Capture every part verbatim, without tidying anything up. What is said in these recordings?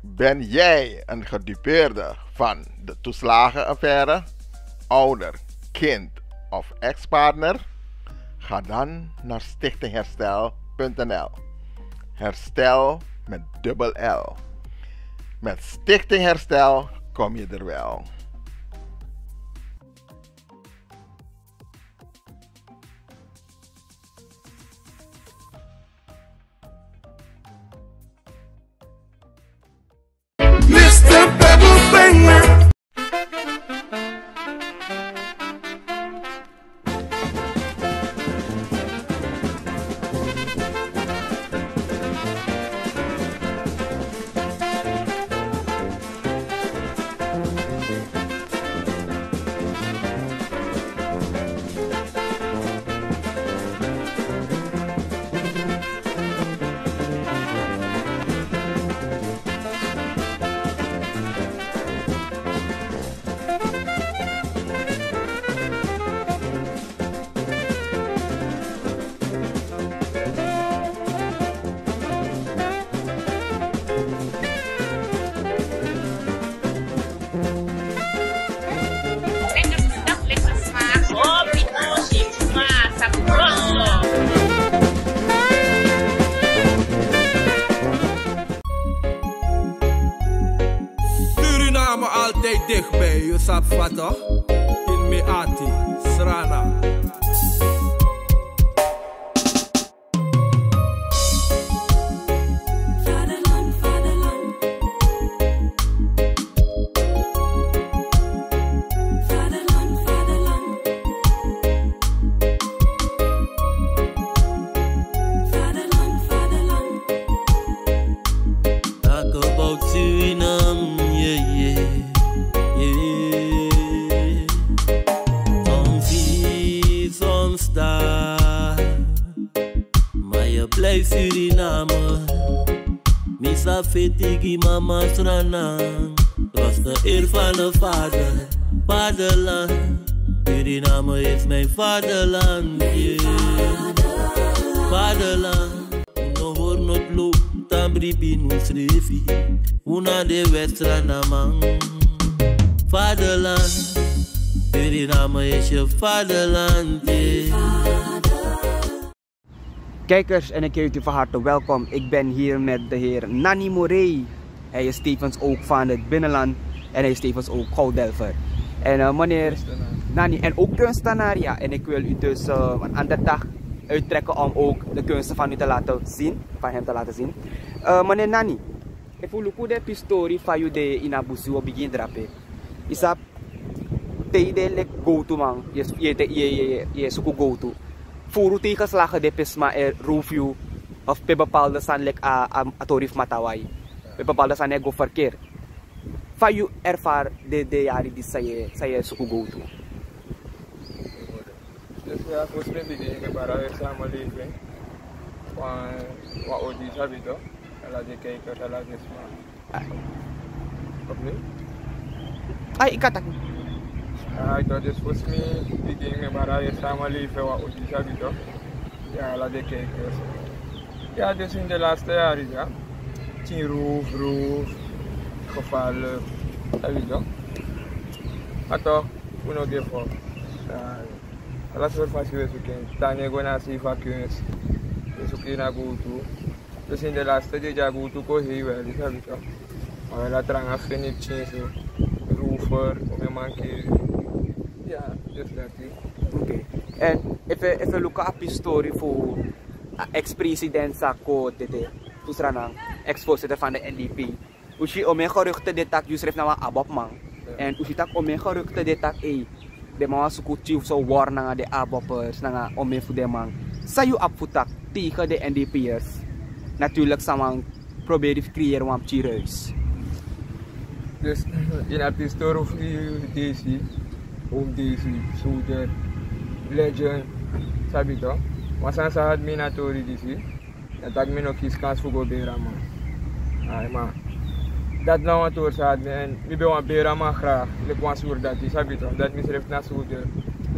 Ben jij een gedupeerde van de toeslagenaffaire, ouder, kind of ex-partner? Ga dan naar stichting herstel punt n l. Herstel met dubbel L. Met Stichting Herstel kom je er wel. Suriname altijd dichtbij, je sabi toch? In Meati, Sranan. Vaderland, vaderland. Vaderland, vaderland. Vaderland, vaderland. Talk about Suriname, yeah, yeah, yeah. Soms hier, soms daar. Maar je blijft Suriname. Mi sa feti gi mama Sranan. Was de eer van de vader, vaderland. Suriname is mijn vaderland, yeah. Vaderland. Un no hori noti low, tan bribi un srefi. Un na de West-Srananman. Vaderland, Suriname is je vaderland, yeah. Kijkers, en ik heet u van harte welkom. Ik ben hier met de heer Nani Morey. Hij is tevens ook van het binnenland en hij is tevens ook gouddelver. En eh, meneer Nani, en ook kunstenaar, ja. En ik wil u dus eh, een andere dag uittrekken om ook de kunsten van u te laten zien, van hem te laten zien. Eh, meneer Nani, efu un luku den pistori fa yu de ini a busi, wi o bigin drape. Yu sabi, te yu de leki gowtuman, yu e, yu e, yu e, yu e, yu e suku gowtu. Furu tegenslagen de pe sma e roof yu, of pe bepaalde sani leki a, a, a tori fu Matawai. Pe bepaalde sani e go verkeerd. Fa yu erfari den, den yari disi san yu e, san yu e suku gowtu. Dus ya, fosi mi bigin, mi e bari a samenleving. Wan, wan odi, sabi toch? Ala den kijkers, ala den sma. Ai. Opnieuw? Ai, yu kan taki. Ai, toch, dus fosi mi bigin, mi e bari a samenleving, wan odi, sabi toch? Ya, ala den kijkers. Ya, dus in de laatste yari, ya. Tin roof, roof, gevaarlijk. Sabi toch? Maar toch, we no give up. Ya. Ala sortu fasi wi e suku en. Tan nen go na a sei fu a kunst. Wi e suku en na gowtu. Dus in de laatste dei dya gowtu kon hei wel, yu sabi toch. Ma wel a tranga feni pikin so. Rover, un e mankeri. Ya, dus dati. Oké. En efu, efu un luku a pistori fu a ex-president san kon dede, fu Sranan, ex-voorzitter van de N D P. Un si omeni geruchten de taki yusrefi na wan ABOP-man. Ya. En un si taki omeni geruchten de taki, ei, den man wani suku tyari so war nanga den ABOP'ers, nanga omeni fu den man. San yu abi fu taki tegen den N D P'ers? Natuurlijk san wani proberi fu creëren wan pikin ruis. Dus ini a pistori fu Desi, Oom Desi, soldier, legend, sabi toch? Wan sani san hati mi ini a tori disi. Dan taki mi no kisi kansi fu go beri a man. Ai, ma dati na wan tori san hati mi, en mi ben wani beri a man graag, leki wan surdati, sabi toch, dati misrefi na soldier.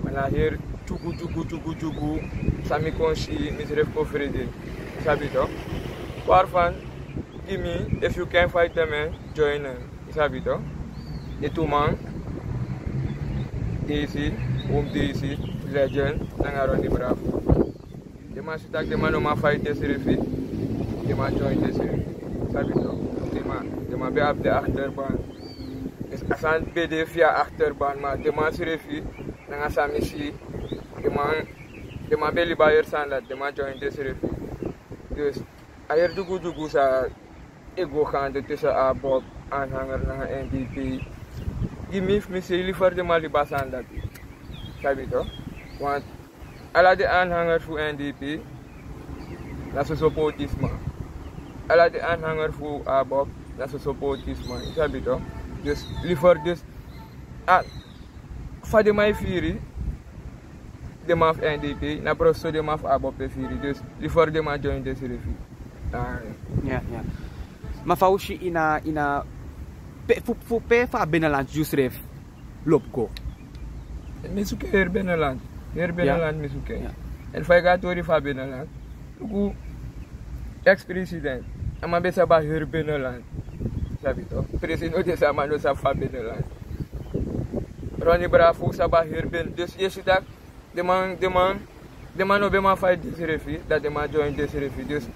Ma na heri tyugu, tyugu, tyugu, tyugu, san mi kon si, misrefi kon frede, sabi toch. Waarvan Gi mi, efu yu kan fight den man, join en. Yu sabi to. Den tu man, Daisy, Oom Daisy, Legend, nanga Ronnie Bravo. Den man si taki den man no man fight densrefi. Den man join densrefi. Sabi to. Den man, den man ben abi den achterban. Dus a sani ben de via achterban, ma den man srefi, nanga san mi si, den man, den man ben libi a heri sani dati, den man join densrefi. Dus a heri dyugudyugu san e go gaande tussen ABOP, aanhanger nanga N D P. Gi mi, fu mi sei, liever den man libi a sani dati. Sabi to? Want ala den aanhanger fu N D P na soso politisma. Ala den aanhanger fu ABOP na soso politisma. Yu sabi to? Dus liever, dus a fa den man e firi, den man fu N D P, na proso den man fu ABOP e firi. Dus liever den man join densrefi. Ah, ya. Ya, ya. Ma fa un si ini a, ini a pe, fu, fu pe fu a binnenland yusrefi lobi go. Mi suku en heri binnenland. Heri binnenland mi suku en. Ya. En fa yu go a tori fu a binnenland, luku ex-president. A man ben sabi a heri binnenland. Sabi to? Presi no de san a man no sabi fu a binnenland. Ronnie Bravo sabi a heri binnenland. Dus yu e si taki den man, den man, den man no ben man fight densrefi, dati den man join densrefi. Dus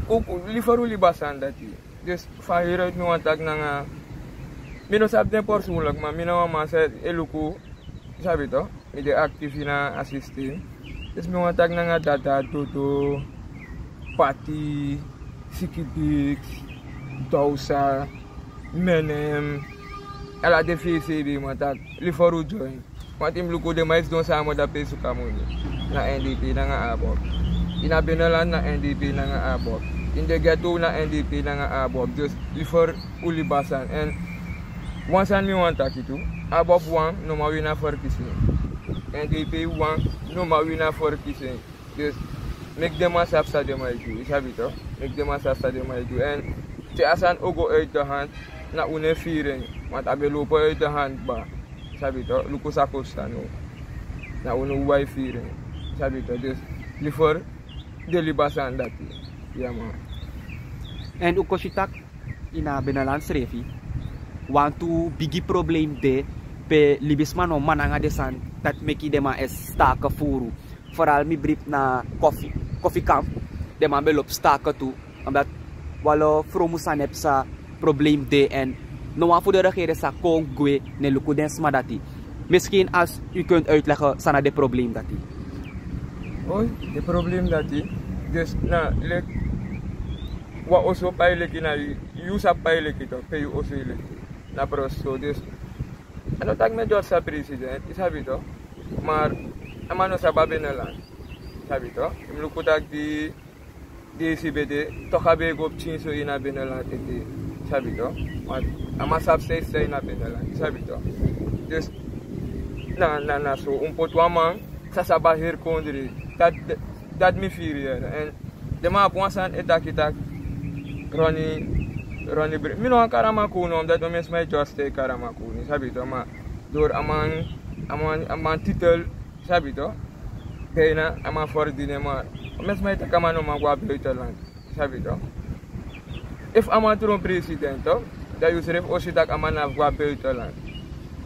un, un, liever un libi a sani dati. Dus fa heri uit mi wani taki nanga, mi no sabi den persoonlijk, ma mi na wan man san e luku, sabi to, mi de actief ini a systeem. Dus mi wani taki nanga Dada, Dodo, Pati, Sikidix, Dousa, Menem, ala den fesi ben man taki, liever un join. Want yu mus luku den man e sidon sama dape e suku a moni. Na N D P nanga ABOP. Ini a binnenland na N D P nanga ABOP. Ini den ghetto na N D P nanga ABOP. Dus liever un libi a sani. En wan sani mi wani taki tu. ABOP wan no man wini a verkiezing. N D P wan no man wini a verkiezing. Dus meki den man sabi san den man e du, yu sabi to. Meki den man sabi san den man e du. En te a sani o go uit de hand, na unu e firi en. Want a ben lobi uit de hand kba. Yu sabi to, luku san kon sani now. Na unu wawan e firi en. Yu sabi to, dus liever den libi a sani dati. Ya man. En un kon si taki ini a binnenland srefi, wantu bigi problem de pe libisma no man nanga den sani dati meki den man e staka furu. Vooral mi bribi na Koffie, Koffiekamp. Den man ben lobi staka tu. Omdat wan lo fromu sani e psa, problem de en no wan fu den regering sa kon gwe ne luku den sma dati. Misschien als u kunt uitleggen san na den problem dati. Oi, den problem dati. Dus na leki wan oso pai leki na yu, yu sa pai leki to, pe yu oso e leki. Na proso, dus a no taki mi e dyarsa president, yu sabi to. Maar a man no sabi a binnenland. Sabi to. Yu mus luku taki di, di esi ben de, toch a ben e go pikinso ini a binnenland ete. Sabi to. Want a man sabi san e psa ini a binnenland. Sabi to. Dus na, na, na so un poti wan man san sabi a heri kondre. Dati, dati mi firi yere. En den man abi wan sani e taki taki Ronnie, Ronnie Bre-, mi no wani kari a man kownu, omdat omen sma e dyarsa e kari a man kownu, sabi to, ma door a man, a man, a man titel, sabi to, bijna a man verdien en, ma omen sma e taki a man no man go a buitenland, sabi to. Efu a man tron president, dan yu srefi o si taki a man no abi go a buitenland.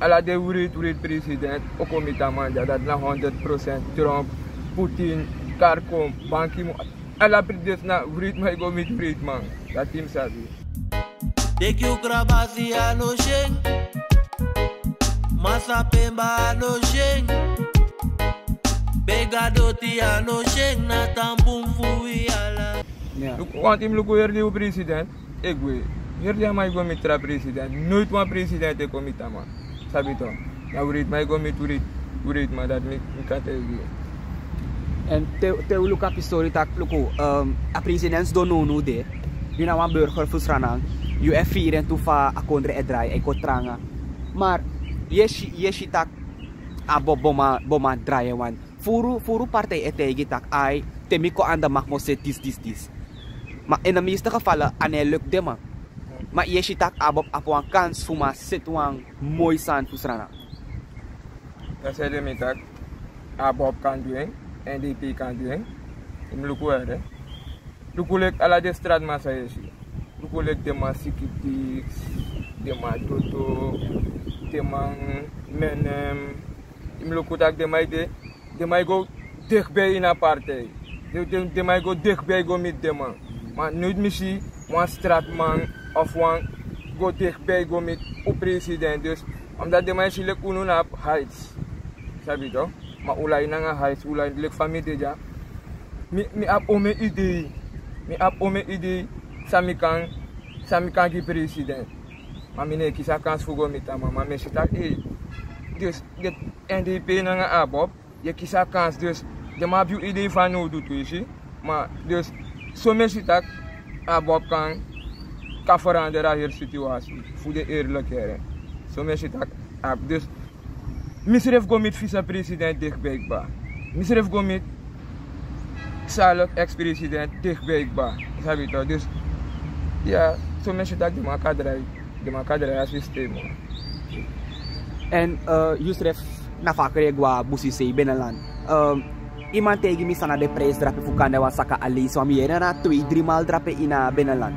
Ala den wreed, wreed president o kon miti a man dya, dati na honderd procent. Trump, Putin, Karkom, Ban Ki-moon. Ala president na wreed man e go miti wreed man. Dati mus sabi. Teki yu krabasi a no syen. Masa Pemba a no syen. Bega doti a no syen. Na tampun fu wi ala. Ya. Luku, want yu mus luku heri di wi president e gwe. Heri di a man e go miti tra president. Noiti wan president e kon miti a man. Sabi to. Na wreed man e go miti wreed, wreed man, dati mi, mi kan taigi yu. En te, te wi luku a pistori taki, luku, ehm, a president sidon nownow de. Yu na wan burger fu Sranan. Yu e firi en tu fa a kondre e drai, e kon tranga. Maar yu e si, yu e si taki a bo-, bo man, bo man drai en wan. Furu, furu partij e taigi taki, ai, te mi kon anda mak mo seti disi, disi, disi. Ma in de meeste gevallen a no e luku den man. Ma yu e si taki ABOP abi wan kans fu man seti wan moi sani fu Sranan. Dati sede mi taki ABOP kan du en, NDP kan du en. Yu mus luku were. Luku leki ala den stratman san yu e si. Luku leki den man sikiti, den man toto, den man menem. Yu mus luku tak' den man e de, den man e go digbei ini a partij. Den, den, den man e go digbei go miti den man. Ma noiti mi si wan stratman of wan go digbei go miti un president. Dus omdat den man e si leki unu na abi heights. Sabi to? Ma un lai nanga heights, un lai leki fa mi de dya. Mi, mi abi omen idei. Mi abi omen idei san mi kan, san mi kan gi president. Ma mi no e kisi a kans fu go miti a man, ma mi e si tak' ei, dus den N D P nanga ABOP, yu e kisi a kans, dus den man abi un idei fanowdu tu, yu si. Ma dus so mi e si tak' ABOP kan, kan veranderen a heri situasi fu den eerlijkheden. So mi e si tak' ABOP, dus mi srefi go miti vicepresident digbei kba. Mi srefi go miti Saluk, ex-president digbei kba. Sabi to? Dus ya, so mi e si tak' den man kan drai, den man kan drai a systeem. Èn yu srefi na fakre gwa busi sei Beneland. Yu man taigi mi san na den prijs drape fu kande wan saka a leisi, wan mi yere na twe dri maal drape ini a Beneland.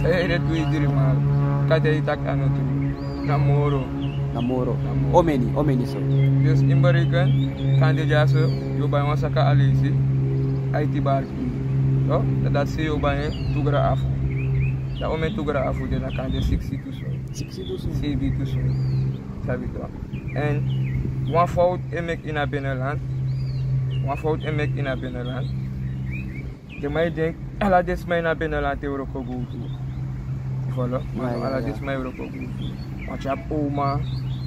San yu yere twe dri maal? Kande yu taki a no tru. Na moro. Na moro. Na moro. Omeni, omeni so. Dus in bereken, kande dyaso yu o bai wan saka a leisi, aiti barki. So, dati sei yu o bai en tu gra afu. Dan omen tu gra afu de, na kande siksi dusun. Siksi dusun. Seibi dusun. Sabi to? Èn wan fowtu e meki ini a Beneland. Wan fowtu e meki ini a Beneland. Den man e denki ala den sma ini a Beneland e wroko gowtu. Yu folo? Ma no, ala den sma e wroko gowtu. Want yu abi oma,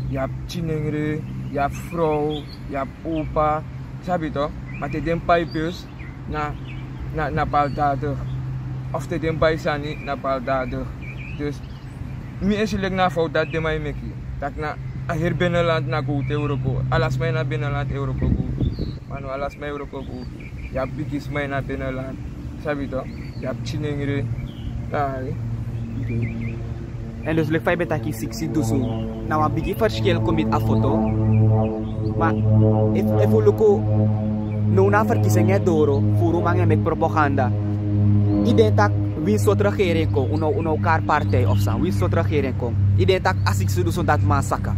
yu abi tyenengre, yu abi frow, yu abi opa. Sabi to? Ma te den pai bus na, na, na baldadig. Of te den bai sani na baldadig. Dus mi e si leki na a fowtu dati den man e meki. Taki na a heri Beneland na gowtu e wroko. Ala sma ini a Beneland e wroko gowtu. Ma no ala sma e wroko gowtu. Yu abi bigisma ini a Beneland. Sabi to? Yu abi tyenengre. Ai. Oké. Èn dus leki fa yu ben taki siksi dusun, na wan bigi ferskil kon miti a foto. Ma efu, efu un luku, now na a ferkisi e doro, furu man e meki propaganda. Yu denki tak' winsi sortu regering kon, un no, un no kari partij of san, winsi sortu regering kon, yu denki tak' a siksi dusun dati man saka.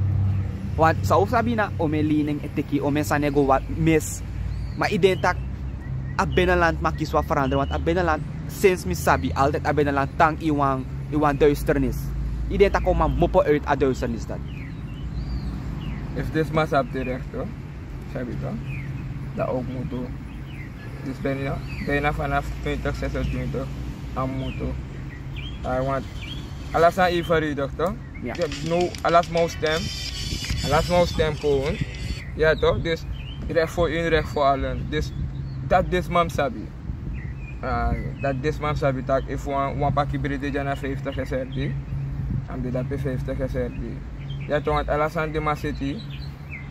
Want san un sabi na omen lening e teki, omen sani e go wat mis. Ma yu denki tak' a Beneland man kisi wan verandering, want a Beneland, sinds mi sabi, altijd a Beneland tan ini wan, ini wan duisternis. Yu denki tak' un man mopo uit a duisternis dati? Efu den sma sabi de rechten, sabi to, dan ook mutu. Dus bijna, bijna vanaf twintig zesentwintig a mutu. Ai, want ala sani evenredig to. Ya. Dus now ala sma o stem. Ala sma o stem gewoon. Ya to, dus recht voor één, recht voor allen. Dus dati den sma mus sabi. Ai, dati den sma mus sabi tak' efu wan, wan paki brede dya na vijftig S R D, a mus de dape vijftig S R D. Ya to, want ala sani den man seti,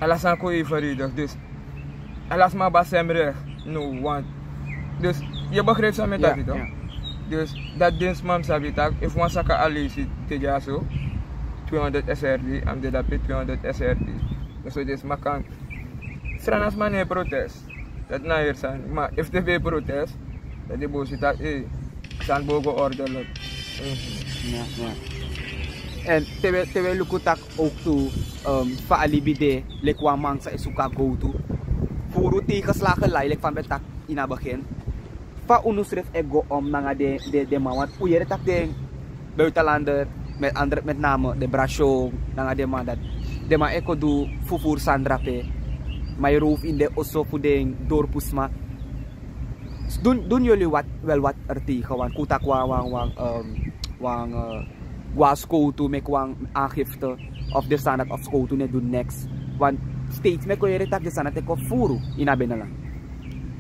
ala sani kon evenredig. Dus ala sma abi a stemrecht, no, want. Dus yu e begrijp san mi e taki to? Dus dati den sma mus sabi tak' efu wan saka a leisi de dyaso, tweehonderd S R D, a mus de dape tweehonderd S R D. Dus so den sma kan. Srana sma no e protest. Dati na a heri sani. Ma efu den ben e protest, dan den bo si tak' ei, sani bo go ordelijk. Mhm. Ya, ya. Èn te wi, te wi luku tak' ook tu, ehm, fa a libi de, leki wan man san e suku a gowtu. Furu tegenslagen lai, leki fa mi ben taki ini a begin. Fa unu srefi e go om nanga den, den, den man, want un yere tak' den buitenlander, met andere, met name den Brasyon, nanga den man dati. Den man e kon du fufuru sani drape. Ma yu roof ini den oso fu den dorpusma. Doen, doen jullie wat, wel wat er tegen? Want kon taki wan, wan, wan, ehm, wan, eh, go na skowtu, meki wan aangifte of den sani dati, of skowtu no e du niks. Want steeds mi e kon yere tak' den sani dati e kon furu ini a Beneland.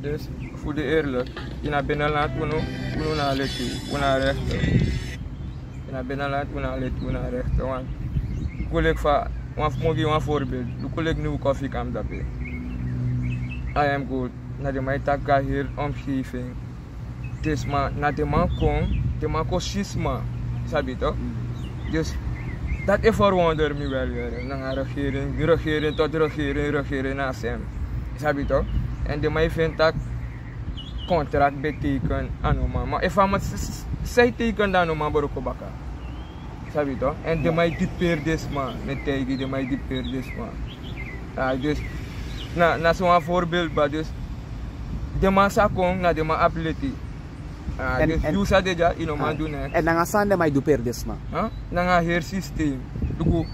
Dus fu de eerlijk, ini a Beneland unu, unu no abi leti, unu no abi rechten. Ini a Beneland unu no abi leti, unu no abi rechten. Want luku leki fa, wan fu, mi o gi wan voorbeeld. Luku leki Nieuw Koffie kan drape. I am good. Na den man e taki a heri omgeving. Den sma, na den man kon, den man kon si sma. Sabi to? Dus dati e verwonder mi wel, yere. Nanga regering, regering tot regering, regering na a sem. Sabi to? Èn den man e feni tak' Contract ben teken a no man. Ma efu a man s- s- sai teken dan a no man broko baka. Sabi to? En den man e diperi den sma. Mi e taigi den man e diperi den sma. Ah, dus na, na so wan voorbeeld ba dus. Den man sa kon na den man abi leti. Ah, dus yu sa de dya, yu no man du neks. En nanga san den man e diperi den sma? Nanga heri systeem. Luku,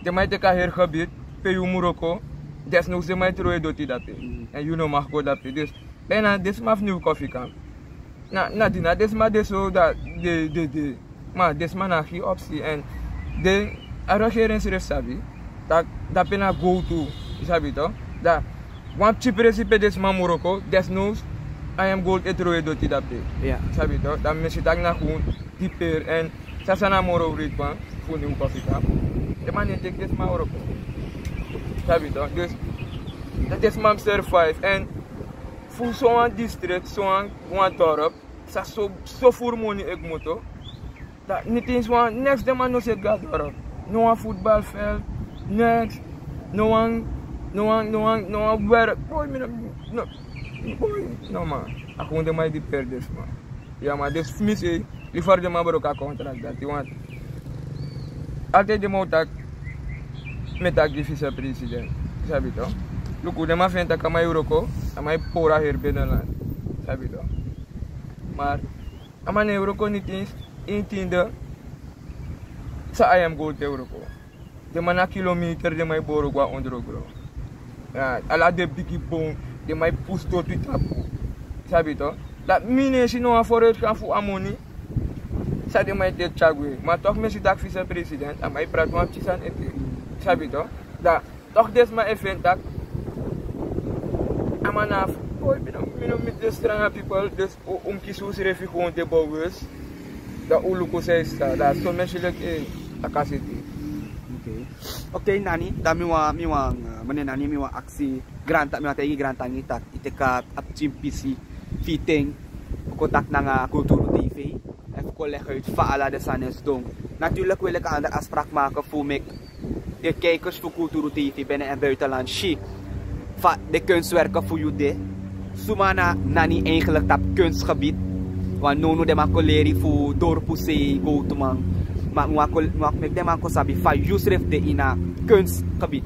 den man e teki a heri gebied pe yu mu wroko. Desnoods den man e trowe doti dape. En yu no mag go dape. Dus bijna den sma fu Nieuw Koffiekamp. Na, na di na den sma de so da de, de, de. Ma den sma na gi opsi en den a regering srefi sabi. Tak' dape na go tu, yu sabi to. Da wan pikin presi pe den sma mu wroko, desnoods I M Gold e trowe doti dape. Yu sabi to. Da mi si tak' na gewoon diperi en sasa na moro writi wan fu Nieuw Koffiekamp. Den man no e teki den sma wroko. Sabi to. Dus den sma mus survive en fu sowan district, sowan wan dorp, sa so, so furu moni e kmoto. Da niti wan neks den man no seti go na dorp. No wan voetbalveld, neks. No wan, no wan, no wan, no wan werk. Boy, mi no, no, boy, no man. A gewoon den man e diperi den sma. Ya man, dus fu mi sei, liever den man broko a contract dati want altijd den man o taki, mi e taki gi vicepresident. Sabi to? Luku, den man feni tak' a man e wroko, a man e pori a heri binnenland. Sabi to? Maar a man no e wroko niti, intinde san I M Gold e wroko. Den man na kilometer den man e boro go na ondrogron. Ala den bigi bon den man e pusu doti tapu. Sabi to? Da mi no e si no wan vooruitgang fu a moni san den man e teki tyari gwe. Ma toch mi e si tak' vicepresident a man e prati wan pikin sani ete. Sabi to? Da toch den sma e feni tak' a man na fu, boy, mi no, mi no miti den stranga people. Dus un mus kisi unsrefi gewoon de bewust. Da un luku san e sisa, da so mi e si leki a kasi de. Ok. Ok, Nani, da mi wan, mi wan, eh, meneer Nani, mi wan aksi, grantangi, mi wan taigi grantangi tak' yu teki a pikin pisi fu yu ten fu kon taki nanga Kulturu T V. Èn fu kon legi uit fa ala den sani e sidon. Natuurlijk wil ik een andere afspraak maken fu meki den kijkers fu Kulturu T V binnen en buitenland si fa den kunstwerken fu yu de. Suma na Nani eigenlijk tapu kunstgebied. Want nownow den man kon leri fu dorpu sei go tu man. Ma mi wani kon, mi wani meki den man kon sabi fa yu srefi de ini a kunstgebied.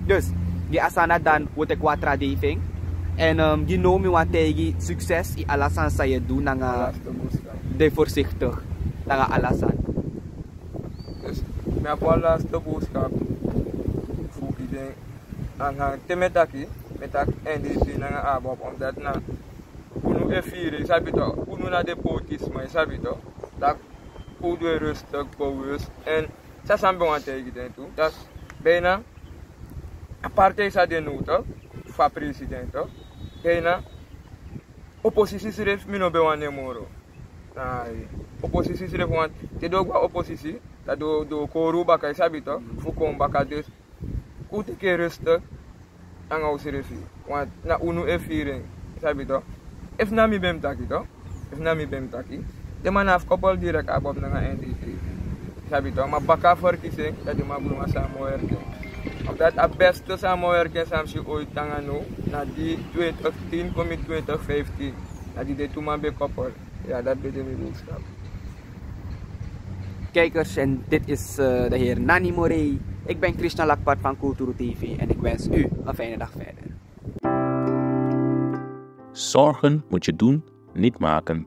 Dus gi a sani dan wi o teki wan tra dei fu en. Èn, ehm, gi now mi wani taigi succes ini ala sani san yu e du nanga de voorzichtig nanga ala sani. Dus mi abi wan laatste boodschap fu gi den. Nanga te mi e taki, mi e taki N D C nanga ABOP, omdat na unu e firi, yu sabi to, unu na den poti sma, yu sabi to. Taki un du en rustig, bewust. Èn san san mi ben wani taigi den tu, dat bijna a partij san de now tu fu a president tu, bijna oppositie srefi mi no ben wani en moro. Ai, oppositie srefi want te den o go na oppositie, dan den o, den o kori un baka, yu sabi to, fu kon baka. Dus un teki en rustig nanga unsrefi. Want na unu e firi en, yu sabi to. Efu na mi ben mus taki to, efu na mi ben mus taki, den man no abi koppel direct ABOP nanga N D C. Yu sabi to, ma baka verkiezing, dan den man bun wan samenwerking. Omdat a beste samenwerking san mi si ooit nanga now, na di twintig tien kon miti twintig vijftien. Na di den tu man ben koppel. Ja, dat ben de mi boodschap. Kijkers, en dit is, eh, de heer Nani Morey. Ik ben Krishna Lakpat van Kulturu T V en ik wens u een fijne dag verder. Zorgen moet je doen, niet maken.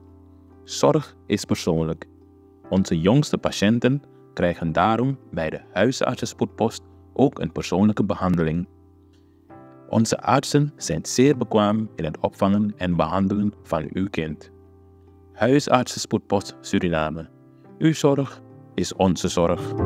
Zorg is persoonlijk. Onze jongste patiënten krijgen daarom bij de huisartsenspoedpost ook een persoonlijke behandeling. Onze artsen zijn zeer bekwaam in het opvangen en behandelen van uw kind. Huisartsenspoedpost Suriname. Uw zorg is onze zorg.